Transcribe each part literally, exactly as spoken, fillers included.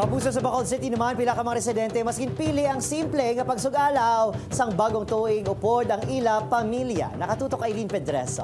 Mapuso sa Bacolod City naman, pila ka mga residente mas ginpili ang simple nga pagsugalaw sang bagong tuig upod ang ila pamilya. Nakatutok Aileen Pedreso.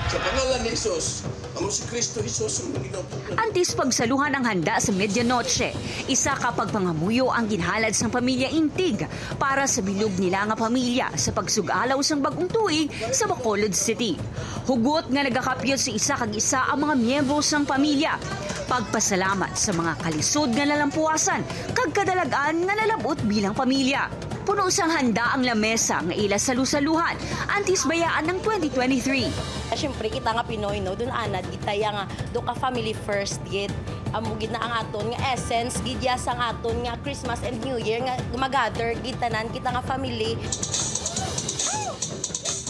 Sa pangalan ni Jesus, amo si Kristo Jesus ang Ginoo. Antes pagsaluhan ang handa sa medianoche, isa ka pagpangamuyo ang ginhalad sang pamilya Intig para sa bilog nila nga pamilya sa pagsugalaw sang bagong tuig sa Bacolod City. Hugot nga nagakapyot sa isa kag isa ang mga miyembro sang pamilya. Pagpasalamat sa mga kalisod nga nalampuasan kag kadalag-an nga nalab-ot bilang pamilya. Puno sang handa ang lamesa nga ila salusaluhan antes bayaan ang twenty twenty-three. Siyempre, kita nga Pinoy, no, dun anad, kita ya nga, do ka family first, gid. Amo gid na ang aton nga essence, gid ya sang aton nga Christmas and New Year, nga magather, gid tanan, kita nga family.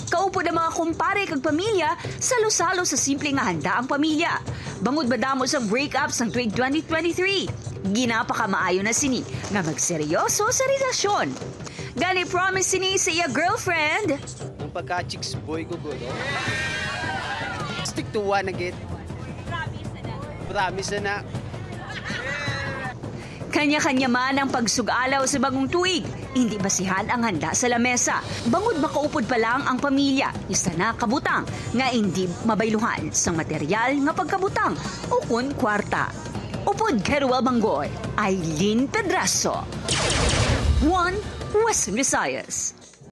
Kaupod ang mga kumpare kag pamilya, salo-salo sa simple nga handa ang pamilya. Bangod madamo sang breakup sang tuig twenty twenty-three, ginapakamaayo na sini nga magseryoso sa relasyon. Gani promise sini sa iya girlfriend. Ang pagka-chicks boy ko, gulo. Stick to one again. Promise na na. Kanya-kanya man ang pagsugalaw sa bagong tuig, hindi basihan ang handa sa lamesa. Bangod makaupod pa lang ang pamilya, isa na kabutang nga hindi mabayluhan sang material nga pagkabutang o kun kwarta. Upod kay Ruel Banggoy, Aileen Pedraso. One Western Visayas.